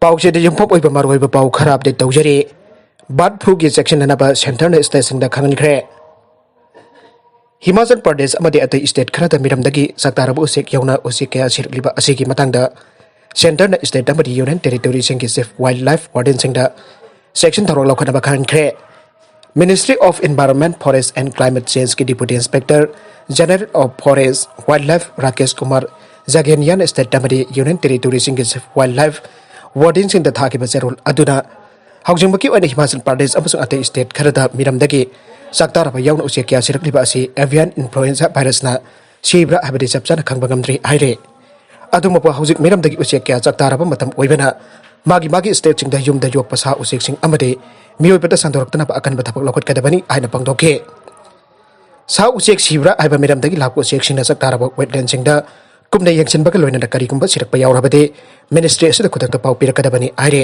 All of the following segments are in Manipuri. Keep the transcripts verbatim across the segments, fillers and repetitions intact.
ꯄꯥꯎꯆꯦꯗ ꯌꯨꯝꯐꯝ ꯑꯣꯏꯕ ꯃꯔꯨꯑꯣꯏꯕ ꯄꯥꯎ ꯈꯔ ꯑꯞꯗꯦꯠ ꯇꯧꯖꯔꯤ꯫ ꯕꯥꯔꯗ ꯐ꯭ꯂꯨꯒꯤ ꯆꯦꯛꯁꯤꯟꯅꯅꯕ ꯁꯦꯟꯇꯔꯅ ꯁ꯭ꯇꯦꯠꯁꯤꯡꯗ ꯈꯪꯍꯟꯈ꯭ꯔꯦ꯫ ꯍꯤꯃꯥꯆꯜ ꯄ꯭ꯔꯗꯦꯁ ꯑꯃꯗꯤ ꯑꯇꯩ ꯁ꯭ꯇꯦꯠ ꯈꯔꯗ ꯃꯤꯔꯝꯗꯒꯤ ꯆꯥꯛꯇꯥꯔꯕ ꯎꯆꯦꯛ ꯌꯧꯅ ꯎꯆꯦꯛ ꯀꯌꯥ ꯁꯤꯔꯛꯂꯤꯕ ꯑꯁꯤꯒꯤ ꯃꯇꯥꯡꯗ ꯁꯦꯟꯇꯔꯅ ꯁ꯭ꯇꯦꯠ ꯑꯃꯗꯤ ꯌꯨꯅꯤꯌꯟ ꯇꯦꯔꯤꯇꯣꯔꯤꯁꯤꯡꯒꯤ ꯆꯤꯐ ꯋꯥꯏꯜꯗ ꯂꯥꯏꯐ ꯋꯥꯔꯗꯦꯟꯁꯤꯡꯗ ꯆꯦꯛꯁꯤꯟ ꯊꯧꯔꯥꯡ ꯂꯧꯈꯠꯅꯕ ꯈꯪꯍꯟꯈ꯭ꯔꯦ꯫ Ministry of Environment, Forest and Climate Changeꯀꯤ Deputy Inspector General of Forest Wildlife Rakesh Kumar Jagenyan state ꯑꯃꯗꯤ ꯌꯨꯅꯤꯌꯟ ꯇꯦꯔꯤꯇꯣꯔꯤꯁꯤꯡꯒꯤ ꯆꯤꯐ ꯋꯥꯏꯜꯗ ꯂꯥꯏꯐ ꯋꯥꯔꯗꯦꯟꯁꯤꯡꯗ ꯊꯥꯈꯤꯕ ꯆꯦꯔꯣꯜ ꯑꯗꯨꯅ ꯍꯧꯖꯤꯛꯃꯛꯀꯤ ꯑꯣꯏꯅ ꯍꯤꯃꯥꯆꯜ ꯄ꯭ꯔꯗꯦꯁ ꯑꯃꯁꯨꯡ ꯑꯇꯩ ꯁ꯭ꯇꯦꯠ ꯈꯔꯗ ꯃꯤꯔꯝꯗꯒꯤ ꯆꯥꯛꯇꯥꯔꯕ ꯌꯥꯎꯅ ꯎꯆꯦꯛ ꯀꯌꯥ ꯁꯤꯔꯛꯂꯤꯕ ꯑꯁꯤ ꯑꯦꯚꯤꯌꯥꯟ ꯏꯟꯐ꯭ꯂꯨꯑꯦꯟꯖꯥ ꯚꯥꯏꯔꯁꯅ ꯁꯤꯕ꯭ꯔꯥ ꯍꯥꯏꯕꯗꯤ ꯆꯞ ꯆꯥꯅ ꯈꯪꯕ ꯉꯝꯗ꯭ꯔꯤ ꯍꯥꯏꯔꯦ꯫ ꯑꯗꯨꯃꯛꯄꯨ ꯍꯧꯖꯤꯛ ꯃꯤꯔꯝꯗꯒꯤ ꯎꯆꯦꯛ ꯀꯌꯥ ꯆꯥꯛꯇꯥꯔꯕ ꯃꯇꯝ ꯑꯣꯏꯕꯅ ꯃꯥꯒꯤ ꯃꯥꯒꯤ ꯁ꯭ꯇꯦꯠꯁꯤꯡꯗ ꯌꯨꯝꯗ ꯌꯣꯛꯄ ꯁꯥ ꯎꯆꯦꯛꯁꯤꯡ ꯑꯃꯗꯤ ꯃꯤꯑꯣꯏꯕꯗ ꯁꯟꯗꯣꯔꯛꯇꯅꯕ ꯑꯀꯟꯕ ꯊꯕꯛ ꯂꯧꯈꯠꯀꯗꯕꯅꯤ ꯍꯥꯏꯅ ꯐꯣꯡꯗꯣꯛꯈꯤ꯫ ꯁꯥ ꯎꯆꯦꯛ ꯁꯤꯕ꯭ꯔꯥ ꯍꯥꯏꯕ ꯃꯤꯔꯝꯗꯒꯤ ꯂꯥꯛꯄ ꯎꯆꯦꯛꯁꯤꯡꯅ ꯆꯥꯛꯇꯥꯔꯕ ꯋꯦꯠꯂꯦꯟꯁꯤꯡꯗ ꯀꯨꯞꯅ ꯌꯦꯡꯁꯤꯟꯕꯒ ꯂꯣꯏꯅꯅ ꯀꯔꯤꯒꯨꯝꯕ ꯁꯤꯔꯛꯄ ꯌꯥꯎꯔꯕꯗꯤ ꯃꯤꯅꯤꯁꯇ꯭ꯔꯤ ꯑꯁꯤꯗ ꯈꯨꯗꯛꯇ ꯄꯥꯎ ꯄꯤꯔꯛꯀꯗꯕꯅꯤ ꯍꯥꯏꯔꯤ꯫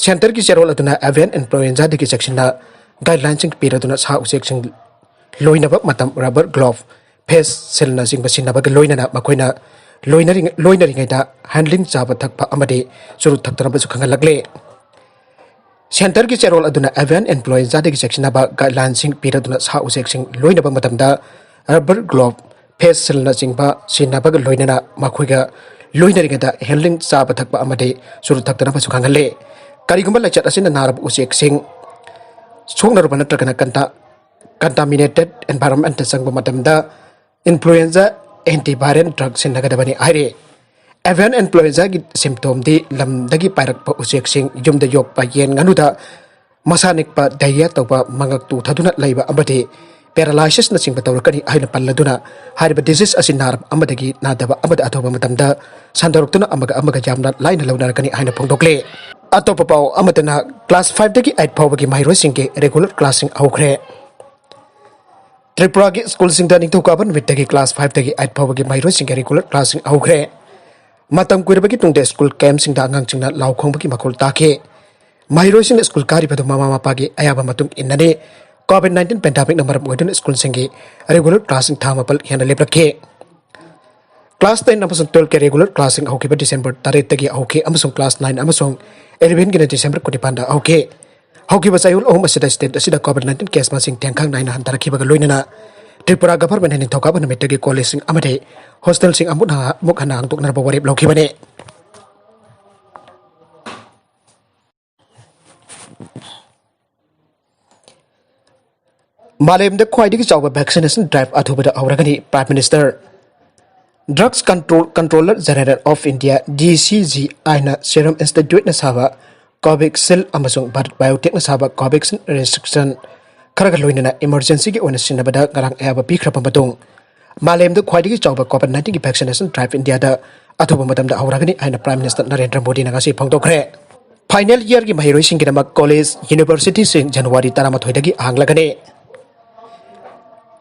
ꯁꯦꯟꯇꯔꯒꯤ ꯆꯦꯔꯣꯜ ꯑꯗꯨꯅ ꯑꯦꯚꯤꯌꯟ ꯏꯟꯐ꯭ꯂꯨꯑꯦꯟꯖꯥꯗꯒꯤ ꯆꯦꯛꯁꯤꯟꯅ ꯒꯥꯏꯗꯂꯥꯏꯟꯁꯤꯡ ꯄꯤꯔꯗꯨꯅ ꯁꯥ ꯎꯆꯦꯛꯁꯤꯡ ꯂꯣꯏꯅꯕ ꯃꯇꯝ, ꯔꯕꯔ ꯒ꯭ꯂꯣꯚ, ꯐꯦꯁ ꯁꯤꯜꯅꯆꯤꯡꯕ ꯁꯤꯖꯤꯟꯅꯕꯒ ꯂꯣꯏꯅꯅ ꯃꯈꯣꯏꯅ ꯂꯣꯏꯅꯔꯤꯉ-, ꯂꯣꯏꯅꯔꯤꯉꯩꯗ ꯍꯦꯟꯗ꯭ꯂꯤꯡ, ꯆꯥꯕ ꯊꯛꯄ ꯑꯃꯗꯤ ꯆꯨꯔꯨꯞ ꯊꯛꯇꯅꯕꯁꯨ ꯈꯪꯍꯜꯂꯛꯂꯦ꯫ ꯁꯦꯟꯇꯔꯒꯤ ꯆꯦꯔꯣꯜ ꯑꯗꯨꯅ ꯑꯦꯚꯤꯌꯟ ꯏꯟꯐ꯭ꯂꯨꯑꯦꯟꯖꯥꯗꯒꯤ ꯆꯦꯛꯁꯤꯟꯅꯕ ꯒꯥꯏꯗꯂꯥꯏꯟꯁꯤꯡ ꯄꯤꯔꯗꯨꯅ ꯁꯥ ꯎꯆꯦꯛꯁꯤꯡ ꯂꯣꯏꯅꯕ ꯃꯇꯝꯗ ꯔꯕꯔ ꯒ꯭ꯂꯣꯚ, ꯐꯦꯁ ꯁꯤꯜꯅꯆꯤꯡꯕ ꯁꯤꯖꯤꯟꯅꯕꯒ ꯂꯣꯏꯅꯅ ꯃꯈꯣꯏꯒ ꯂꯣꯏꯅꯔꯤꯉꯩꯗ ꯍꯦꯟꯗ꯭ꯂꯤꯡ, ꯆꯥꯕ ꯊꯛꯄ ꯑꯃꯗꯤ ꯆꯨꯔꯨꯞ ꯊꯛꯇꯅꯕꯁꯨ ꯈꯪꯍꯜꯂꯤ꯫ ꯀꯔꯤꯒꯨꯝꯕ ꯂꯥꯏꯆꯠ ꯑꯁꯤꯅ ꯅꯥꯔꯕ ꯎꯆꯦꯛꯁꯤꯡ ꯁꯣꯛꯅꯔꯨꯕ ꯅꯠꯇ꯭ꯔꯒꯅ ꯀꯟꯇꯥ-, contaminated environmentꯇ ꯆꯪꯕ ꯃꯇꯝꯗ ꯏꯟꯐ꯭ꯂꯨꯑꯦꯟꯖꯥ ꯑꯦꯟꯇꯤꯚꯥꯏꯔꯦꯜ ꯗ꯭ꯔꯒ ꯁꯤꯖꯤꯟꯅꯒꯗꯕꯅꯤ ꯍꯥꯏꯔꯤ꯫ ꯑꯦꯚꯤꯌꯟ ꯏꯟꯐ꯭ꯂꯨꯑꯦꯟꯖꯥꯒꯤ ꯁꯤꯝꯇꯣꯝꯗꯤ ꯂꯝꯗꯒꯤ ꯄꯥꯏꯔꯛꯄ ꯎꯆꯦꯛꯁꯤꯡ, ꯌꯨꯝꯗ ꯌꯣꯛꯄ ꯌꯦꯟ ꯉꯥꯅꯨꯗ ꯃꯁꯥ ꯅꯤꯛꯄ, ꯗꯥꯏꯔꯤꯌꯥ ꯇꯧꯕ, ꯃꯉꯛ ꯇꯨ ꯊꯥꯗꯨꯅ ꯂꯩꯕ ꯑꯃꯗꯤ ꯄꯦꯔꯥꯂꯥꯏꯁꯤꯁꯅꯆꯤꯡꯕ ꯇꯧꯔꯛꯀꯅꯤ ꯍꯥꯏꯅ ꯄꯜꯂꯗꯨꯅ ꯍꯥꯏꯔꯤꯕ ꯗꯤꯖꯤꯁ ꯑꯁꯤ ꯅꯥꯔꯕ ꯑꯃꯗꯒꯤ ꯅꯥꯗꯕ ꯑꯃꯗ ꯑꯊꯨꯕ ꯃꯇꯝꯗ ꯁꯟꯗꯣꯔꯛꯇꯨꯅ ꯑꯃꯒ ꯑꯃꯒ ꯌꯥꯝꯅ ꯂꯥꯏꯅ ꯂꯧꯅꯔꯛꯀꯅꯤ ꯍꯥꯏꯅ ꯐꯣꯡꯗꯣꯛꯂꯤ꯫ ꯑꯇꯣꯞꯄ ꯄꯥꯎ ꯑꯃꯗꯅ class fiveꯇꯒꯤ eight ꯐꯥꯎꯕꯒꯤ ꯃꯍꯩꯔꯣꯏꯁꯤꯡꯒꯤ regular classꯁꯤꯡ ꯍꯧꯈ꯭ꯔꯦ꯫ ꯇ꯭ꯔꯤꯄꯨꯔꯥꯒꯤ ꯁ꯭ꯀꯨꯜꯁꯤꯡꯗ ꯅꯤꯡꯊꯧꯀꯥꯕ ꯅꯨꯃꯤꯠꯇꯒꯤ class fiveꯇꯒꯤ eight ꯐꯥꯎꯕꯒꯤ ꯃꯍꯩꯔꯣꯏꯁꯤꯡꯒꯤ regular classꯁꯤꯡ ꯍꯧꯈ꯭ꯔꯦ꯫ ꯃꯇꯝ ꯀꯨꯏꯔꯕꯒꯤ ꯇꯨꯡꯗ ꯁ꯭ꯀꯨꯜ ꯀꯦꯝꯞꯁꯤꯡꯗ ꯑꯉꯥꯡꯁꯤꯡꯅ ꯂꯥꯎ ꯈꯣꯡꯕꯒꯤ ꯃꯈꯣꯜ ꯇꯥꯈꯤ꯫ ꯃꯍꯩꯔꯣꯏꯁꯤꯡꯅ ꯁ꯭ꯀꯨꯜ ꯀꯥꯔꯤꯕꯗꯨ ꯃꯃꯥ ꯃꯄꯥꯒꯤ ꯑꯌꯥꯕ ꯃꯇꯨꯡ ꯏꯟꯅꯅꯤ꯫ COVID nineteen pandemicꯅ ꯃꯔꯝ ꯑꯣꯏꯗꯨꯅ ꯁ꯭ꯀꯨꯜꯁꯤꯡꯒꯤ regular classꯁꯤꯡ ꯊꯥ ꯃꯥꯄꯜ ꯍꯦꯟꯅ ꯂꯦꯞꯂꯛꯈꯤ꯫ Class ten ꯑꯃꯁꯨꯡ twelve ꯀꯤ regular class ꯁꯤꯡ ꯍꯧꯈꯤꯕ December ꯇꯔꯦꯠꯇꯒꯤ ꯍꯧꯈꯤ ꯑꯃꯁꯨꯡ class nine ꯑꯃꯁꯨꯡ eleven ꯒꯤꯅ December ꯀꯨꯟꯅꯤꯄꯥꯟꯗ ꯍꯧꯈꯤ꯫ ꯍꯧꯈꯤꯕ ꯆꯌꯣꯜ ꯑꯍꯨꯝ ꯑꯁꯤꯗ state ꯑꯁꯤꯗ COVID nineteen case ꯃꯁꯤꯡ ꯇꯦꯟꯈꯥꯡ ꯅꯥꯏꯅ ꯍꯟꯊꯔꯛꯈꯤꯕꯒ ꯂꯣꯏꯅꯅ ꯇ꯭ꯔꯤꯄꯨꯔꯥ government ꯅ ꯅꯤꯡꯊꯧꯀꯥꯕ ꯅꯨꯃꯤꯠꯇꯒꯤ college ꯁꯤꯡ ꯑꯃꯗꯤ hostel ꯁꯤꯡ ꯑꯃꯨꯛ ꯍꯟꯅ, ꯑꯃꯨꯛ ꯍꯟꯅ ꯍꯥꯡꯗꯣꯛꯅꯅꯕ ꯋꯥꯔꯦꯞ ꯂꯧꯈꯤꯕꯅꯤ꯫ ꯃꯥꯂꯦꯝꯗ ꯈ꯭ꯋꯥꯏꯗꯒꯤ ꯆꯥꯎꯕ vaccination drive ꯑꯊꯨꯕꯗ ꯍꯧꯔꯒꯅꯤ, Prime Minister꯫ Drugs Control, Controller General of India, D C G I ꯅ Serum Institute ꯅ ꯁꯥꯕ Covishield ꯑꯃꯁꯨꯡ Bharat Biotech ꯅ ꯁꯥꯕ Covaxin restriction ꯈꯔꯒ ꯂꯣꯏꯅꯅ emergency ꯒꯤ ꯑꯣꯏꯅ ꯁꯤꯖꯤꯟꯅꯕꯗ ꯉꯔꯥꯡ ꯑꯌꯥꯕ ꯄꯤꯈ꯭ꯔꯕ ꯃꯇꯨꯡ, ꯃꯥꯂꯦꯝꯗ ꯈ꯭ꯋꯥꯏꯗꯒꯤ ꯆꯥꯎꯕ COVID nineteen ꯒꯤ vaccination drive ꯏꯟꯗꯤꯌꯥꯗ ꯑꯊꯨꯕ ꯃꯇꯝꯗ ꯍꯧꯔꯒꯅꯤ ꯍꯥꯏꯅ Prime Minister ꯅꯔꯦꯟꯗ꯭ꯔ ꯃꯣꯗꯤꯅ ꯉꯁꯤ ꯐꯣꯡꯗꯣꯛꯈ꯭ꯔꯦ꯫ Final year ꯒꯤ ꯃꯍꯩꯔꯣꯏꯁꯤꯡꯒꯤꯗꯃꯛ college, university ꯁꯤꯡ January ꯇꯔꯥꯃꯥꯊꯣꯏꯗꯒꯤ ꯍꯥꯡꯂꯒꯅꯤ꯫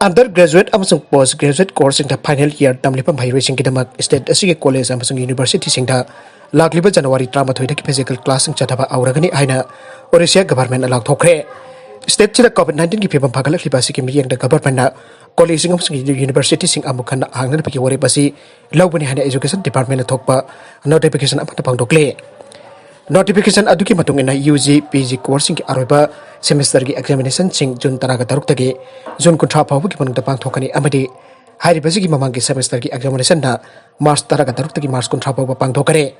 Under graduate ꯑꯃꯁꯨꯡ post graduate course ꯁꯤꯡꯗ final year ꯇꯝꯂꯤꯕ ꯃꯍꯩꯔꯣꯏꯁꯤꯡꯒꯤꯗꯃꯛ state ꯑꯁꯤꯒꯤ college ꯑꯃꯁꯨꯡ university ꯁꯤꯡꯗ ꯂꯥꯛꯂꯤꯕ January ꯇꯔꯥꯃꯥꯊꯣꯏꯗꯒꯤ physical class ꯁꯤꯡ ꯆꯠꯊꯕ ꯍꯧꯔꯒꯅꯤ ꯍꯥꯏꯅ Odisha government ꯅ ꯂꯥꯎꯊꯣꯛꯈ꯭ꯔꯦ꯫ State ꯁꯤꯗ COVID nineteen ꯒꯤ ꯐꯤꯕꯝ ꯐꯒꯠꯂꯛꯂꯤꯕ ꯑꯁꯤꯒꯤ ꯃꯤꯠꯌꯦꯡꯗ government ꯅ college ꯁꯤꯡ ꯑꯃꯁꯨꯡ university ꯁꯤꯡ ꯑꯃꯨꯛ ꯍꯟꯅ ꯍꯥꯡꯅꯅꯕꯒꯤ ꯋꯥꯔꯦꯞ ꯑꯁꯤ ꯂꯧꯕꯅꯤ ꯍꯥꯏꯅ Education Department ꯅ ꯊꯣꯛꯄ notification ꯑꯃꯗ ꯐꯣꯡꯗꯣꯛꯂꯤ꯫ Notification ꯑꯗꯨꯒꯤ ꯃꯇꯨꯡ ꯏꯟꯅ U G, P G course ꯁꯤꯡꯒꯤ ꯑꯔꯣꯏꯕ semester ꯒꯤ examination ꯁꯤꯡ June ꯇꯔꯥꯒ ꯇꯔꯨꯛꯇꯒꯤ June ꯀꯨꯟꯊ꯭ꯔꯥ ꯐꯥꯎꯕꯒꯤ ꯃꯅꯨꯡꯗ ꯄꯥꯡꯊꯣꯛꯀꯅꯤ ꯑꯃꯗꯤ ꯍꯥꯏꯔꯤꯕꯁꯤꯒꯤ ꯃꯃꯥꯡꯒꯤ semester ꯒꯤ examination ꯅ March ꯇꯔꯥꯒ ꯇꯔꯨꯛꯇꯒꯤ March ꯀꯨꯟꯊ꯭ꯔꯥ ꯐꯥꯎꯕ ꯄꯥꯡꯊꯣꯛꯀꯅꯤ꯫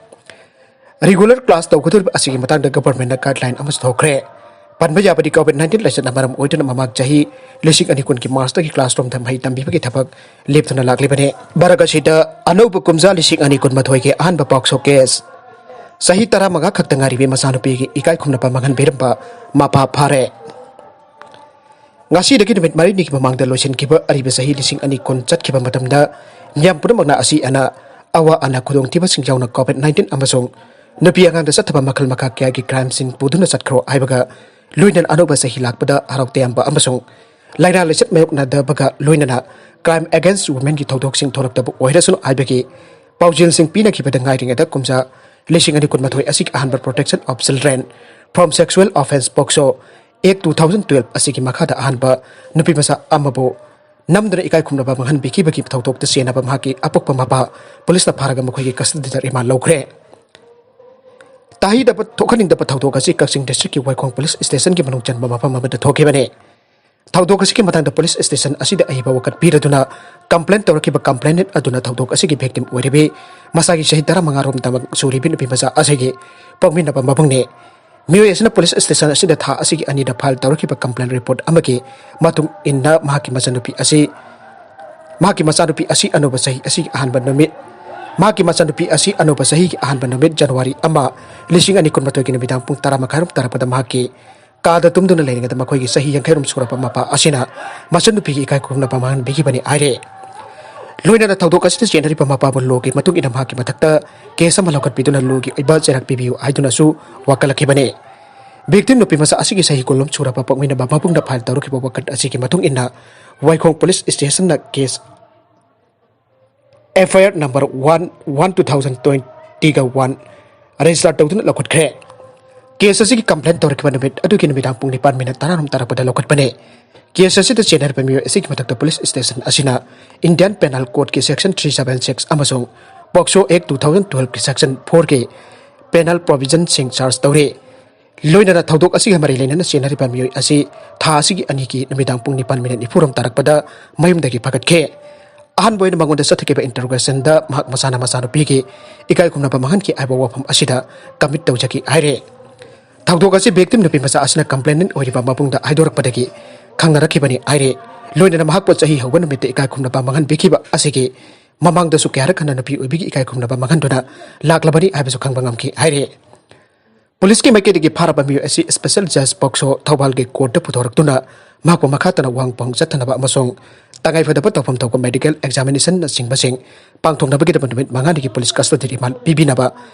Regular class ꯇꯧꯒꯗꯧꯔꯤꯕ ꯑꯁꯤꯒꯤ ꯃꯇꯥꯡꯗ government ꯅ guideline ꯑꯃꯁꯨ ꯊꯣꯛꯈ꯭ꯔꯦ꯫ ꯄꯟꯕ ꯌꯥꯕꯗꯤ COVID nineteen ꯂꯥꯏꯆꯠꯅ ꯃꯔꯝ ꯑꯣꯏꯗꯨꯅ ꯃꯃꯥꯡ ꯆꯍꯤ ꯂꯤꯁꯤꯡ ꯑꯅꯤ ꯀꯨꯟꯒꯤ March ꯇꯒꯤ classroom ꯗ ꯃꯍꯩ ꯇꯝꯕꯤꯕꯒꯤ ꯊꯕꯛ ꯂꯦꯞꯇꯨꯅ ꯂꯥꯛꯂꯤꯕꯅꯤ꯫ ꯚꯥꯔꯠ ꯑꯁꯤꯗ ꯑꯅꯧꯕ ꯀꯨꯝꯖꯥ ꯂꯤꯁꯤꯡ ꯑꯅꯤ ꯀꯨꯟꯃꯥꯊꯣꯏꯒꯤ ꯑꯍꯥꯟꯕ POCSO case꯫ ꯆꯍꯤ ꯇꯔꯥꯃꯉꯥ ꯈꯛꯇ ꯉꯥꯏꯔꯤꯕꯤ ꯃꯆꯥꯅꯨꯄꯤꯒꯤ ꯏꯀꯥꯏ ꯈꯨꯝꯅꯕ ꯃꯥꯡꯍꯟꯕꯤꯔꯝꯕ ꯃꯄꯥ ꯐꯥꯔꯦ꯫ ꯉꯁꯤꯗꯒꯤ ꯅꯨꯃꯤꯠ ꯃꯔꯤꯅꯤꯒꯤ ꯃꯃꯥꯡꯗ ꯂꯣꯏꯁꯤꯟꯈꯤꯕ ꯑꯔꯤꯕ ꯆꯍꯤ ꯂꯤꯁꯤꯡ ꯑꯅꯤ ꯀꯨꯟ ꯆꯠꯈꯤꯕ ꯃꯇꯝꯗ ꯃꯤꯌꯥꯝ ꯄꯨꯝꯅꯃꯛꯅ ꯑꯁꯤ ꯑꯅꯥ, ꯑꯋꯥ ꯑꯅꯥ, ꯈꯨꯗꯣꯡꯊꯤꯕꯁꯤꯡ ꯌꯥꯎꯅ COVID nineteen ꯑꯃꯁꯨꯡ ꯅꯨꯄꯤ ꯑꯉꯥꯡꯗ ꯆꯠꯊꯕ ꯃꯈꯜ ꯃꯈꯥ ꯀꯌꯥꯒꯤ crime ꯁꯤꯡ ꯄꯨꯗꯨꯅ ꯆꯠꯈ꯭ꯔꯣ ꯍꯥꯏꯕꯒ ꯂꯣꯏꯅꯅ ꯑꯅꯧꯕ ꯆꯍꯤ ꯂꯥꯛꯄꯗ ꯍꯔꯥꯎ ꯇꯌꯥꯝꯕ ꯑꯃꯁꯨꯡ ꯂꯥꯏꯅꯥ ꯂꯥꯏꯆꯠ ꯃꯥꯌꯣꯛꯅꯗꯕꯒ ꯂꯣꯏꯅꯅ crime against women ꯒꯤ ꯊꯧꯗꯣꯛꯁꯤꯡ ꯊꯣꯛꯂꯛꯇꯕ ꯑꯣꯏꯔꯁꯅꯨ ꯍꯥꯏꯕꯒꯤ ꯄꯥꯎꯖꯦꯜꯁꯤꯡ ꯄꯤꯅꯈꯤꯕꯗ ꯉꯥꯏꯔꯤꯉꯩꯗ ꯀꯨꯝꯖꯥ ꯂꯤꯁꯤꯡ ꯑꯅꯤ ꯀꯨꯟꯃꯥꯊꯣꯏ ꯑꯁꯤꯒꯤ ꯑꯍꯥꯟꯕ Protection of Children from Sexual Offence, POCSO Act two thousand twelve ꯑꯁꯤꯒꯤ ꯃꯈꯥꯗ ꯑꯍꯥꯟꯕ ꯅꯨꯄꯤ ꯃꯆꯥ ꯑꯃꯕꯨ ꯅꯝꯗꯨꯅ ꯏꯀꯥꯏ ꯈꯨꯝꯅꯕ ꯃꯥꯡꯍꯟꯕꯤꯈꯤꯕꯒꯤ ꯊꯧꯗꯣꯛꯇ ꯆꯦꯟꯅꯕ ꯃꯍꯥꯛꯀꯤ ꯑꯄꯣꯛꯄ ꯃꯄꯥ ꯄꯨꯂꯤꯁꯅ ꯐꯥꯔꯒ ꯃꯈꯣꯏꯒꯤ ꯀꯁꯇꯗꯤꯗ ꯔꯤꯃꯥꯟ ꯂꯧꯈ꯭ꯔꯦ꯫ ꯇꯥꯍꯩꯗꯕ ꯊꯣꯛꯍꯟꯅꯤꯡꯗꯕ ꯊꯧꯗꯣꯛ ꯑꯁꯤ ꯀꯛꯆꯤꯡ ꯗꯤꯁꯇ꯭ꯔꯤꯛꯀꯤ ꯋꯥꯏꯈꯣꯡ ꯄꯨꯂꯤꯁ ꯁ꯭ꯇꯦꯁꯟꯒꯤ ꯃꯅꯨꯡ ꯆꯟꯕ ꯃꯐꯝ ꯑꯃꯗ ꯊꯣꯛꯈꯤꯕꯅꯤ꯫ ꯊꯧꯗꯣꯛ ꯑꯁꯤꯒꯤ ꯃꯇꯥꯡꯗ ꯄꯨꯂꯤꯁ ꯁ꯭ꯇꯦꯁꯟ ꯑꯁꯤꯗ ꯑꯏꯕ ꯋꯥꯀꯠ ꯄꯤꯔꯗꯨꯅ ꯀꯝꯄ꯭ꯂꯦꯟ ꯇꯧꯔꯛꯈꯤꯕ ꯀꯝꯄ꯭ꯂꯦꯅꯦꯟ ꯑꯗꯨꯅ ꯊꯧꯗꯣꯛ ꯑꯁꯤꯒꯤ ꯚꯤꯛꯇꯤꯝ ꯑꯣꯏꯔꯤꯕꯤ ꯃꯁꯥꯒꯤ ꯆꯍꯤ ꯇꯔꯥꯃꯉꯥ ꯔꯣꯝꯗꯃꯛ ꯁꯨꯔꯤꯕꯤ ꯅꯨꯄꯤ ꯃꯆꯥ ꯑꯁꯤꯒꯤ ꯄꯣꯛꯃꯤꯟꯅꯕ ꯃꯕꯨꯡꯅꯤ꯫ ꯃꯤꯑꯣꯏ ꯑꯁꯤꯅ ꯄꯨꯂꯤꯁ ꯁ꯭ꯇꯦꯁꯟ ꯑꯁꯤꯗ ꯊꯥ ꯑꯁꯤꯒꯤ ꯑꯅꯤꯗ ꯐꯥꯏꯜ ꯇꯧꯔꯛꯈꯤꯕ ꯀꯝꯄ꯭ꯂꯦꯟ ꯔꯤꯄꯣꯔꯠ ꯑꯃꯒꯤ ꯃꯇꯨꯡ ꯏꯟꯅ ꯃꯍꯥꯛꯀꯤ ꯃꯆꯥꯅꯨꯄꯤ ꯑꯁꯤ ꯃꯍꯥꯛꯀꯤ ꯃꯆꯥꯅꯨꯄꯤ ꯑꯁꯤ ꯑꯅꯧꯕ ꯆꯍꯤ ꯑꯁꯤꯒꯤ ꯑꯍꯥꯟꯕ ꯅꯨꯃꯤꯠ ꯃꯍꯥꯛꯀꯤ ꯃꯆꯥꯅꯨꯄꯤ ꯑꯁꯤ ꯑꯅꯧꯕ ꯆꯍꯤꯒꯤ ꯑꯍꯥꯟꯕ ꯅꯨꯃꯤꯠ ꯖꯅꯋꯥꯔꯤ ꯑꯃ, ꯂꯤꯁꯤꯡ ꯑꯅꯤ ꯀꯨꯟꯃꯥꯊꯣꯏꯒꯤ ꯅꯨꯃꯤꯗꯥꯡ ꯄꯨꯡ ꯇꯔꯥ ꯃꯈꯥꯏꯔꯣꯝ ꯇꯥꯔꯛꯄꯗ ꯃꯍꯥꯛꯀꯤ ꯀꯥꯗ ꯇꯨꯝꯗꯨꯅ ꯂꯩꯔꯤꯉꯩꯗ ꯃꯈꯣꯏꯒꯤ ꯆꯍꯤ ꯌꯥꯡꯈꯩꯔꯣꯝ ꯁꯨꯔꯕ ꯃꯄꯥ ꯑꯁꯤꯅ ꯃꯆꯟꯅꯨꯄꯤꯒꯤ ꯏꯀꯥꯏ ꯈꯨꯝꯅꯕ ꯃꯥꯡꯍꯟꯕꯤꯈꯤꯕꯅꯤ ꯍꯥꯏꯔꯦ꯫ ꯂꯣꯏꯅꯅ ꯊꯧꯗꯣꯛ ꯑꯁꯤꯗ ꯆꯦꯟꯅꯔꯤꯕ ꯃꯄꯥꯕꯨ ꯂꯣꯒꯤ ꯃꯇꯨꯡ ꯏꯟꯅ ꯃꯍꯥꯛꯀꯤ ꯃꯊꯛꯇ ꯀꯦꯁ ꯑꯃ ꯂꯧꯈꯠꯄꯤꯗꯨꯅ ꯂꯣꯒꯤ ꯑꯣꯏꯕ ꯆꯩꯔꯥꯛ ꯄꯤꯕꯤꯌꯨ ꯍꯥꯏꯗꯨꯅꯁꯨ ꯋꯥꯀꯠꯂꯛꯈꯤꯕꯅꯤ꯫ ꯚꯤꯛꯇꯤꯝ ꯅꯨꯄꯤ ꯃꯆꯥ ꯑꯁꯤꯒꯤ ꯆꯍꯤ ꯀꯨꯟꯂꯣꯝ ꯁꯨꯔꯕ ꯄꯣꯛꯃꯤꯟꯅꯕ ꯃꯕꯨꯡꯅ ꯐꯥꯏꯜ ꯇꯧꯔꯛꯈꯤꯕ ꯋꯥꯀꯠ ꯑꯁꯤꯒꯤ ꯃꯇꯨꯡ ꯏꯟꯅ ꯋꯥꯏꯈꯣꯡ ꯄꯨꯂꯤꯁ ꯁ꯭ꯇꯦꯁꯟꯅ case F I R number one one two thousand ꯇ꯭ꯋꯦꯟꯇꯤꯒ ꯋꯥꯟ ꯔꯦꯖꯤꯁꯇꯥꯔ ꯇꯧꯗꯨꯅ ꯂꯧꯈꯠꯈ꯭ꯔꯦ꯫ ꯀꯦꯁ ꯑꯁꯤꯒꯤ ꯀꯝꯄ꯭ꯂꯦꯟ ꯇꯧꯔꯛꯈꯤꯕ ꯅꯨꯃꯤꯠ ꯑꯗꯨꯒꯤ ꯅꯨꯃꯤꯗꯥꯡ ꯄꯨꯡ ꯅꯤꯄꯥꯟ ꯃꯤꯅꯠ ꯇꯔꯥꯔꯣꯝ ꯇꯥꯔꯛꯄꯗ ꯂꯧꯈꯠꯄꯅꯦ꯫ ꯀꯦꯁ ꯑꯁꯤꯗ ꯆꯦꯟꯅꯔꯤꯕ ꯃꯤꯑꯣꯏ ꯑꯁꯤꯒꯤ ꯃꯊꯛꯇ ꯄꯨꯂꯤꯁ ꯁ꯭ꯇꯦꯁꯟ ꯑꯁꯤꯅ ꯏꯟꯗꯤꯌꯟ ꯄꯦꯅꯥꯜ ꯀꯣꯗꯀꯤ ꯁꯦꯛꯁꯟ ꯊ꯭ꯔꯤ ꯁꯕꯦꯟ ꯁꯤꯛꯁ ꯑꯃꯁꯨꯡ ꯄꯣꯛꯁꯣ ꯑꯦꯛ ꯇꯨ ꯊꯥꯎꯖꯟ ꯇꯨꯋꯦꯜꯐꯀꯤ ꯁꯦꯛꯁꯟ ꯐꯣꯔꯒꯤ ꯄꯦꯅꯥꯜ ꯄ꯭ꯔꯣꯚꯤꯖꯟꯁꯤꯡ ꯆꯥꯔꯖ ꯇꯧꯔꯤ꯫ ꯂꯣꯏꯅꯅ ꯊꯧꯗꯣꯛ ꯑꯁꯤꯒ ꯃꯔꯤ ꯂꯩꯅꯅ ꯆꯦꯟꯅꯔꯤꯕ ꯃꯤꯑꯣꯏ ꯑꯁꯤ ꯊꯥ ꯑꯁꯤꯒꯤ ꯑꯅꯤꯒꯤ ꯅꯨꯃꯤꯗꯥꯡ ꯄꯨꯡ ꯅꯤꯄꯥꯟ ꯃꯤꯅꯠ ꯅꯤꯐꯨꯔꯣꯝ ꯇꯥꯔꯛꯄꯗ ꯃꯌꯨꯝꯗꯒꯤ ꯐꯒꯠꯈꯤ꯫ ꯑꯍꯥꯟꯕ ꯑꯣꯏꯅ ꯃꯉꯣꯟꯗ ꯆꯠꯊꯈꯤꯕ ꯏꯟꯇꯔꯣꯒꯦꯁꯟꯗ ꯃꯍꯥꯛ ꯃꯁꯥꯅ ꯃꯆꯥꯅꯨꯄꯤꯒꯤ ꯏꯀꯥꯏ ꯈꯨꯝꯅꯕ ꯃꯥꯡꯍꯟꯈꯤ ꯍꯥꯏꯕ ꯋꯥꯐꯝ ꯑꯁꯤꯗ ꯀꯃꯤꯠ ꯇꯧꯖꯈꯤ ꯍꯥꯏꯔꯦ꯫ ꯊꯧꯗꯣꯛ ꯑꯁꯤ ꯚꯤꯛꯇꯤꯝ ꯅꯨꯄꯤ ꯃꯆꯥ ꯑꯁꯤꯅ ꯀꯝꯄ꯭ꯂꯦꯅꯦꯟ ꯑꯣꯏꯔꯤꯕ ꯃꯕꯨꯡꯗ ꯍꯥꯏꯗꯣꯔꯛꯄꯗꯒꯤ ꯈꯪꯅꯔꯛꯈꯤꯕꯅꯤ ꯍꯥꯏꯔꯦ꯫ ꯂꯣꯏꯅꯅ ꯃꯍꯥꯛꯄꯨ ꯆꯍꯤ ꯍꯧꯕ ꯅꯨꯃꯤꯠꯇ ꯏꯀꯥꯏ ꯈꯨꯝꯅꯕ ꯃꯥꯡꯍꯟꯕꯤꯈꯤꯕ ꯑꯁꯤꯒꯤ ꯃꯃꯥꯡꯗꯁꯨ ꯀꯌꯥꯔꯛ ꯍꯟꯅ ꯅꯨꯄꯤ ꯑꯣꯏꯕꯤꯒꯤ ꯏꯀꯥꯏ ꯈꯨꯝꯅꯕ ꯃꯥꯡꯍꯟꯗꯨꯅ ꯂꯥꯛꯂꯕꯅꯤ ꯍꯥꯏꯕꯁꯨ ꯈꯪꯕ ꯉꯝꯈꯤ ꯍꯥꯏꯔꯦ꯫ ꯄꯨꯂꯤꯁꯀꯤ ꯃꯥꯏꯀꯩꯗꯒꯤ ꯐꯥꯔꯕ ꯃꯤꯑꯣꯏ ꯑꯁꯤ ꯁ꯭ꯄꯦꯁꯦꯜ ꯖꯖ ꯄꯣꯛꯁꯣ ꯊꯧꯕꯥꯜꯒꯤ ꯀꯣꯔꯠꯇ ꯄꯨꯊꯣꯔꯛꯇꯨꯅ ꯃꯍꯥꯛꯄꯨ ꯃꯈꯥ ꯇꯥꯅ ꯋꯥꯍꯪ ꯄꯥꯎꯍꯪ ꯆꯠꯊꯅꯕ ꯑꯃꯁꯨꯡ ꯇꯉꯥꯏꯐꯗꯕ ꯇꯧꯐꯝ ꯊꯣꯛꯄ ꯃꯦꯗꯤꯀꯦꯜ ꯑꯦꯛꯖꯥꯃꯤꯅꯦꯁꯟꯅꯆꯤꯡꯕꯁꯤꯡ ꯄꯥꯡꯊꯣꯛꯅꯕꯒꯤꯗꯃꯛ ꯅꯨꯃꯤꯠ ꯃꯉꯥꯅꯤꯒꯤ ꯄꯨꯂꯤꯁ ꯀꯁꯇꯗꯤ ꯔꯤꯃꯥꯟ ꯄꯤꯕꯤꯅꯕ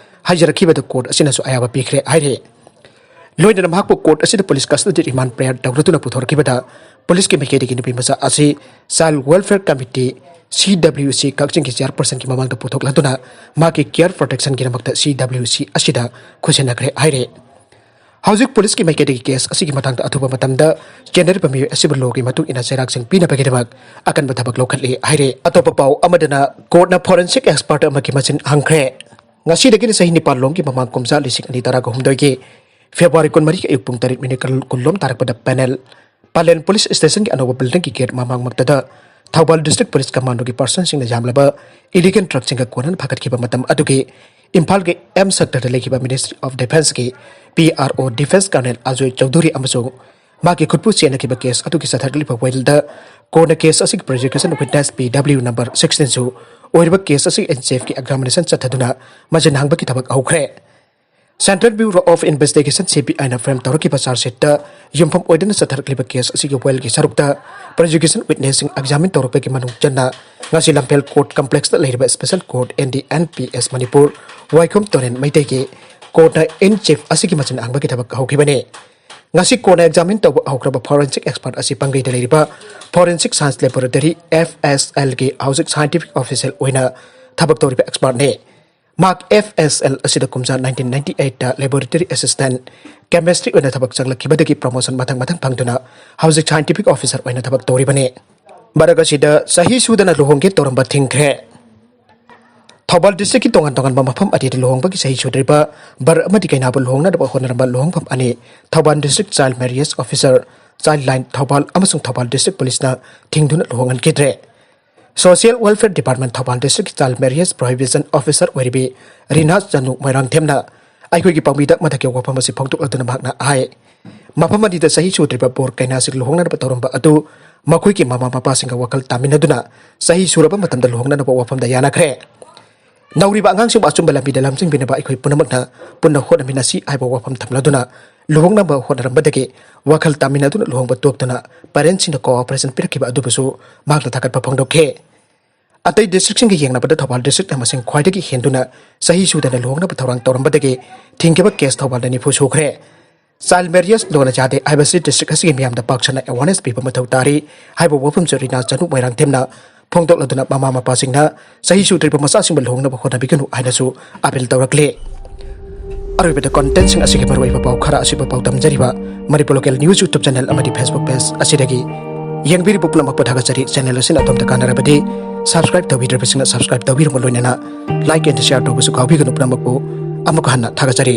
ꯍꯥꯏꯖꯔꯛꯈꯤꯕꯗ ꯀꯣꯔꯠ ꯑꯁꯤꯅꯁꯨ ꯑꯌꯥꯕ ꯄꯤꯈ꯭ꯔꯦ ꯍꯥꯏꯔꯤ꯫ ꯂꯣꯏꯅꯅ ꯃꯍꯥꯛꯄꯨ ꯀꯣꯔꯠ ꯑꯁꯤꯗ ꯄꯨꯂꯤꯁ ꯀꯁꯇꯗꯤ ꯔꯤꯃꯥꯟ ꯄ꯭ꯔꯦꯌꯔ ꯇꯧꯔꯗꯨꯅ ꯄꯨꯊꯣꯔꯛꯈꯤꯕꯗ ꯄꯨꯂꯤꯁꯀꯤ ꯃꯥꯏꯀꯩꯗꯒꯤ ꯅꯨꯄꯤ ꯃꯆꯥ ꯑꯁꯤ ꯆꯥꯏꯜ ꯋꯦꯜꯐꯤꯌꯔ ꯀꯃꯤꯇꯤ, ꯁꯤ ꯗꯕ꯭ꯂꯤꯎ ꯁꯤ, ꯀꯛꯆꯤꯡꯒꯤ ꯆꯤꯌꯥꯔꯄꯔꯁꯟꯒꯤ ꯃꯃꯥꯡꯗ ꯄꯨꯊꯣꯛꯂꯗꯨꯅ ꯃꯍꯥꯛꯀꯤ ꯀꯤꯌꯔ ꯄ꯭ꯔꯣꯇꯦꯛꯁꯟꯒꯤꯗꯃꯛꯇ ꯁꯤ ꯗꯕ꯭ꯂꯤꯎ ꯁꯤ ꯑꯁꯤꯗ ꯈꯨꯠꯁꯤꯟꯅꯈ꯭ꯔꯦ ꯍꯥꯏꯔꯦ꯫ ꯍꯧꯖꯤꯛ ꯄꯨꯂꯤꯁꯀꯤ ꯃꯥꯏꯀꯩꯗꯒꯤ ꯀꯦꯁ ꯑꯁꯤꯒꯤ ꯃꯇꯥꯡꯗ ꯑꯊꯨꯕ ꯃꯇꯝꯗ ꯆꯦꯟꯅꯔꯤꯕ ꯃꯤꯑꯣꯏ ꯑꯁꯤꯕꯨ ꯂꯣꯒꯤ ꯃꯇꯨꯡ ꯏꯟꯅ ꯆꯩꯔꯥꯛꯁꯤꯡ ꯄꯤꯅꯕꯒꯤꯗꯃꯛ ꯑꯀꯟꯕ ꯊꯕꯛ ꯂꯧꯈꯠꯂꯤ ꯍꯥꯏꯔꯦ꯫ ꯑꯇꯣꯞꯄ ꯄꯥꯎ ꯑꯃꯗꯅ, ꯀꯣꯔꯠꯅ ꯐꯣꯔꯦꯟꯁꯤꯛ ꯑꯦꯛꯁꯄꯔꯠ ꯑꯃꯒꯤ ꯃꯆꯤꯟ ꯍꯪꯈ꯭ꯔꯦ꯫ ꯉꯁꯤꯗꯒꯤꯅ ꯆꯍꯤ ꯅꯤꯄꯥꯟ ꯂꯣꯝꯒꯤ ꯃꯃꯥꯡ ꯀꯨꯝꯖꯥ ꯂꯤꯁꯤꯡ ꯑꯅꯤ ꯇꯔꯥꯒ ꯍꯨꯝꯗꯣꯏꯒꯤ ꯐꯦꯕ꯭ꯔꯨꯋꯥꯔꯤ ꯀꯨꯟꯃꯔꯤꯒꯤ ꯑꯌꯨꯛ ꯄꯨꯡ ꯇꯔꯦꯠ ꯃꯤꯅꯤꯠ ꯀꯨꯟ ꯂꯣꯝ ꯇꯥꯔꯛꯄꯗ ꯄꯦꯅꯦꯜ ꯄꯥꯂꯦꯟ ꯄꯨꯂꯤꯁ ꯁ꯭ꯇꯦꯁꯟꯒꯤ ꯑꯅꯧꯕ ꯕꯤꯜꯗꯤꯡꯒꯤ ꯒꯦꯠ ꯃꯃꯥꯡꯃꯛꯇꯗ ꯊꯧꯕꯥꯜ ꯗꯤꯁꯇ꯭ꯔꯤꯛ ꯄꯨꯂꯤꯁ ꯀꯃꯥꯟꯗꯣꯒꯤ ꯄꯥꯔꯁꯟꯁꯤꯡꯅ ꯌꯥꯝꯂꯕ ꯏꯂꯤꯒꯦꯟ ꯇ꯭ꯔꯛꯁꯤꯡꯒ ꯀꯣꯟꯅꯅ ꯐꯥꯒꯠꯈꯤꯕ ꯃꯇꯝ ꯑꯗꯨꯒꯤ ꯏꯝꯐꯥꯜꯒꯤ ꯑꯦꯝ ꯁꯦꯛꯇꯔꯗ ꯂꯩꯈꯤꯕ ꯃꯤꯅꯤꯁꯇ꯭ꯔꯤ ꯑꯣꯐ ꯗꯤꯐꯦꯟꯁꯀꯤ P R O defence colonel Ajoy Chowdhury ꯑꯃꯁꯨꯡ ꯃꯥꯒꯤ ꯈꯨꯠꯄꯨ ꯆꯦꯟꯅꯈꯤꯕ ꯀꯦꯁ ꯑꯗꯨꯒꯤ ꯆꯠꯊꯔꯛꯂꯤꯕ ꯋꯥꯌꯦꯜꯗ ꯀꯣꯟꯅ ꯀꯦꯁ ꯑꯁꯤꯒꯤ ꯄ꯭ꯔꯣꯁꯤꯀ꯭ꯌꯨꯁꯟ ꯋꯤꯠꯅꯦꯁ ꯄꯤ ꯗꯕ꯭ꯂꯤꯎ ꯅꯝꯕꯔ ꯁꯤꯛꯁꯇꯤꯟꯁꯨ ꯑꯣꯏꯔꯤꯕ ꯀꯦꯁ ꯑꯁꯤꯒꯤ ꯑꯦꯟ ꯁꯤ ꯑꯦꯐꯀꯤ ꯑꯦꯛꯖꯥꯃꯤꯅꯦꯁꯟ ꯆꯠꯊꯗꯨꯅ ꯃꯆꯤꯟ ꯍꯪꯕꯒꯤ ꯊꯕꯛ ꯍꯧꯈ꯭ꯔꯦ꯫ Central bureau of investigation, C B ꯑꯥꯏꯅ ꯐ꯭ꯔꯦꯝ ꯇꯧꯔꯛꯈꯤꯕ ꯆꯥꯔꯖ ꯁꯤꯠꯇ ꯌꯨꯝꯐꯝ ꯑꯣꯏꯗꯨꯅ ꯆꯠꯊꯔꯛꯂꯤꯕ ꯀꯦꯁ ꯑꯁꯤꯒꯤ ꯋꯥꯌꯦꯜꯒꯤ ꯁꯔꯨꯛꯇ ꯄ꯭ꯔꯣꯁꯤꯀ꯭ꯌꯨꯁꯟ ꯋꯤꯠꯅꯦꯁꯁꯤꯡ ꯑꯦꯛꯖꯥꯃꯤꯟ ꯇꯧꯔꯛꯄꯒꯤ ꯃꯅꯨꯡ ꯆꯟꯅ ꯉꯁꯤ ꯂꯝꯐꯦꯜ ꯀꯣꯔꯠ ꯀꯝꯄ꯭ꯂꯦꯛꯁꯇ ꯂꯩꯔꯤꯕ special court, N D N P S Manipur, ꯋꯥꯏꯈꯣꯝ ꯇꯣꯔꯦꯟ ꯃꯩꯇꯩꯒꯤ ꯀꯣꯔꯠꯅ ꯏꯟ ꯆꯤꯐ ꯑꯁꯤꯒꯤ ꯃꯆꯤꯟ ꯍꯪꯕꯒꯤ ꯊꯕꯛ ꯍꯧꯈꯤꯕꯅꯤ꯫ ꯉꯁꯤ ꯀꯣꯔꯠꯅ ꯑꯦꯛꯖꯥꯃꯤꯟ ꯇꯧꯕ ꯍꯧꯈ꯭ꯔꯕ ꯐꯣꯔꯦꯟꯁꯤꯛ ꯑꯦꯛꯁꯄꯔꯠ ꯑꯁꯤ ꯄꯪꯒꯩꯗ ꯂꯩꯔꯤꯕ ꯐꯣꯔꯦꯟꯁꯤꯛ ꯁꯥꯏꯟꯁ ꯂꯦꯕꯣꯔꯦꯇꯔꯤ, ꯑꯦꯐ ꯑꯦꯁ ꯑꯦꯜꯒꯤ ꯍꯧꯖꯤꯛ ꯁꯥꯏꯟꯇꯤꯐꯤꯛ ꯑꯣꯐꯤꯁꯔ ꯑꯣꯏꯅ ꯊꯕꯛ ꯇꯧꯔꯤꯕ ꯑꯦꯛꯁꯄꯔꯠꯅꯤ꯫ ꯃꯍꯥꯛ ꯑꯦꯐ ꯑꯦꯁ ꯑꯦꯜ ꯑꯁꯤꯗ ꯀꯨꯝꯖꯥ ꯅꯥꯏꯟꯇꯤꯟ ꯅꯥꯏꯟꯇꯤ ꯑꯩꯠꯇ ꯂꯦꯕꯣꯔꯦꯇꯔꯤ ꯑꯦꯁꯤꯁꯇꯦꯟꯠ ꯀꯦꯃꯤꯁꯇ꯭ꯔꯤ ꯑꯣꯏꯅ ꯊꯕꯛ ꯆꯪꯂꯛꯈꯤꯕꯗꯒꯤ ꯄ꯭ꯔꯣꯃꯣꯁꯟ ꯃꯊꯪ ꯃꯊꯪ ꯐꯪꯗꯨꯅ ꯍꯧꯖꯤꯛ ꯁꯥꯏꯟꯇꯤꯐꯤꯛ ꯑꯣꯐꯤꯁꯔ ꯑꯣꯏꯅ ꯊꯕꯛ ꯇꯧꯔꯤꯕꯅꯤ꯫ ꯃꯔꯛ ꯑꯁꯤꯗ ꯆꯍꯤ ꯁꯨꯗꯅ ꯂꯨꯍꯣꯡꯒꯦ ꯇꯧꯔꯝꯕ ꯊꯤꯡꯈ꯭ꯔꯦ꯫ ꯊꯧꯕꯥꯜ ꯗꯤꯁꯇ꯭ꯔꯤꯛꯀꯤ ꯇꯣꯉꯥꯟ ꯇꯣꯉꯥꯟꯕ ꯃꯐꯝ ꯑꯅꯤꯗ ꯂꯨꯍꯣꯡꯕꯒꯤ ꯆꯍꯤ ꯁꯨꯗ꯭ꯔꯤꯕ ꯕꯔ ꯑꯃꯗꯤ ꯀꯩꯅꯥꯕꯨ ꯂꯨꯍꯣꯡꯅꯅꯕ ꯍꯣꯠꯅꯔꯝꯕ ꯂꯨꯍꯣꯡꯐꯝ ꯑꯅꯤ Thoubal district child marriage officer, child line Thoubal ꯑꯃꯁꯨꯡ ꯊꯧꯕꯥꯜ ꯗꯤꯁꯇ꯭ꯔꯤꯛ ꯄꯨꯂꯤꯁꯅ ꯊꯤꯡꯗꯨꯅ ꯂꯨꯍꯣꯡꯍꯟꯈꯤꯗ꯭ꯔꯦ꯫ ꯁꯣꯁꯤꯌꯦꯜ ꯋꯦꯜꯐꯤꯌꯔ ꯗꯤꯄꯥꯔꯠꯃꯦꯟꯠ ꯊꯧꯕꯥꯜ ꯗꯤꯁꯇ꯭ꯔꯤꯛꯀꯤ ꯆꯥꯏꯜ ꯃꯦꯔꯤꯌꯦꯖ ꯄ꯭ꯔꯣꯍꯤꯕꯤꯁꯟ ꯑꯣꯐꯤꯁꯔ ꯑꯣꯏꯔꯤꯕꯤ ꯔꯤꯅꯥ ꯆꯅꯨ ꯃꯣꯏꯔꯥꯡꯊꯦꯝꯅ ꯑꯩꯈꯣꯏꯒꯤ ꯄꯥꯎꯃꯤꯗ ꯃꯊꯛꯀꯤ ꯋꯥꯐꯝ ꯑꯁꯤ ꯐꯣꯡꯗꯣꯛꯂꯗꯨꯅ ꯃꯍꯥꯛꯅ ꯍꯥꯏ, ꯃꯐꯝ ꯑꯅꯤꯗ ꯆꯍꯤ ꯁꯨꯗ꯭ꯔꯤꯕ ꯕꯣꯔ ꯀꯩꯅꯥꯁꯤꯡ ꯂꯨꯍꯣꯡꯅꯅꯕ ꯇꯧꯔꯝꯕ ꯑꯗꯨ ꯃꯈꯣꯏꯒꯤ ꯃꯃꯥ ꯃꯄꯥꯁꯤꯡꯒ ꯋꯥꯈꯜ ꯇꯥꯃꯤꯟꯅꯗꯨꯅ ꯆꯍꯤ ꯁꯨꯔꯕ ꯃꯇꯝꯗ ꯂꯨꯍꯣꯡꯅꯅꯕ ꯋꯥꯐꯝꯗ ꯌꯥꯅꯈ꯭ꯔꯦ꯫ ꯅꯧꯔꯤꯕ ꯑꯉꯥꯡꯁꯤꯡꯕꯨ ꯑꯆꯨꯝꯕ ꯂꯝꯕꯤꯗ ꯂꯝꯖꯤꯡꯕꯤꯅꯕ ꯑꯩꯈꯣꯏ ꯄꯨꯝꯅꯃꯛꯅ ꯄꯨꯟꯅ ꯍꯣꯠꯅꯃꯤꯟꯅꯁꯤ ꯍꯥꯏꯕ ꯋꯥꯐꯝ ꯊꯝꯂꯗꯨꯅ ꯂꯨꯍꯣꯡꯅꯕ ꯍꯣꯠꯅꯔꯝꯕꯗꯒꯤ ꯋꯥꯈꯜ ꯇꯥꯃꯤꯟꯅꯗꯨꯅ ꯂꯨꯍꯣꯡꯕ ꯇꯣꯛꯇꯨꯅ ꯄꯦꯔꯦꯟꯠꯁꯤꯡꯅ ꯀꯣꯑꯣꯄꯔꯦꯁꯟ ꯄꯤꯔꯛꯈꯤꯕ ꯑꯗꯨꯕꯨꯁꯨ ꯃꯍꯥꯛꯅ ꯊꯥꯒꯠꯄ ꯐꯣꯡꯗꯣꯛꯈꯤ꯫ ꯑꯇꯩ ꯗꯤꯁꯇ꯭ꯔꯤꯛꯁꯤꯡꯒ ꯌꯦꯡꯅꯕꯗ ꯊꯧꯕꯥꯜ ꯗꯤꯁꯇ꯭ꯔꯤꯛꯅ ꯃꯁꯤꯡ ꯈ꯭ꯋꯥꯏꯗꯒꯤ ꯍꯦꯟꯗꯨꯅ ꯆꯍꯤ ꯁꯨꯗꯅ ꯂꯨꯍꯣꯡꯅꯕ ꯊꯧꯔꯥꯡ ꯇꯧꯔꯝꯕꯗꯒꯤ ꯊꯤꯡꯈꯤꯕ ꯀꯦꯁ ꯊꯧꯕꯥꯜꯗ ꯅꯤꯐꯨ ꯁꯨꯈ꯭ꯔꯦ꯫ ꯆꯥꯏꯜ ꯃꯦꯔꯤꯌꯦꯖ ꯂꯣꯟꯅ ꯌꯥꯗꯦ ꯍꯥꯏꯕꯁꯤ ꯗꯤꯁꯇ꯭ꯔꯤꯛ ꯑꯁꯤꯒꯤ ꯃꯤꯌꯥꯝꯗ ꯄꯥꯛ ꯁꯟꯅ ꯑꯦꯋꯥꯔꯅꯦꯁ ꯄꯤꯕ ꯃꯊꯧ ꯇꯥꯔꯤ ꯍꯥꯏꯕ ꯋꯥꯐꯝꯁꯨ ꯔꯤꯅꯥ ꯆꯅꯨ ꯃꯣꯏꯔꯥꯡꯊꯦꯝꯅ ꯐꯣꯡꯗꯣꯛꯂꯗꯨꯅ ꯃꯃꯥ ꯃꯄꯥꯁꯤꯡꯅ ꯆꯍꯤ ꯁꯨꯗ꯭ꯔꯤꯕ ꯃꯆꯥꯁꯤꯡꯕꯨ ꯂꯨꯍꯣꯡꯅꯕ ꯍꯣꯠꯅꯕꯤꯒꯅꯨ ꯍꯥꯏꯅꯁꯨ ꯑꯥꯄꯤꯜ ꯇꯧꯔꯛꯂꯤ꯫ ꯑꯔꯣꯏꯕꯗ ꯀꯣꯟꯇꯦꯟꯁꯤꯡ ꯑꯁꯤꯒꯤ ꯃꯔꯨꯑꯣꯏꯕ ꯄꯥꯎ ꯈꯔ ꯑꯁꯤꯕꯨ ꯄꯥꯎꯗꯝꯖꯔꯤꯕ Manipur local news YouTube channel ꯑꯃꯗꯤ ꯐꯦꯁꯕꯨꯛ ꯄꯦꯖ ꯑꯁꯤꯗꯒꯤ꯫ ꯌꯦꯡꯕꯤꯔꯤꯕ ꯄꯨꯝꯅꯃꯛꯄꯨ ꯊꯥꯒꯠꯆꯔꯤ꯫ ꯆꯦꯅꯦꯜ ꯑꯁꯤꯅ ꯑꯗꯣꯝꯗ ꯀꯥꯟꯅꯔꯕꯗꯤ ꯁꯕꯁꯀ꯭ꯔꯥꯏꯕ ꯇꯧꯕꯤꯗ꯭ꯔꯤꯕꯁꯤꯡꯅ ꯁꯕꯁꯀ꯭ꯔꯥꯏꯕ ꯇꯧꯕꯤꯔꯕ ꯂꯣꯏꯅꯅ ꯂꯥꯏꯛ ꯑꯦꯟ ꯁꯤꯌꯥꯔ ꯇꯧꯕꯁꯨ ꯀꯥꯎꯕꯤꯒꯅꯨ꯫ ꯄꯨꯝꯅꯃꯛꯄꯨ ꯑꯃꯨꯛꯀ ꯍꯟꯅ ꯊꯥꯒꯠꯆꯔꯤ꯫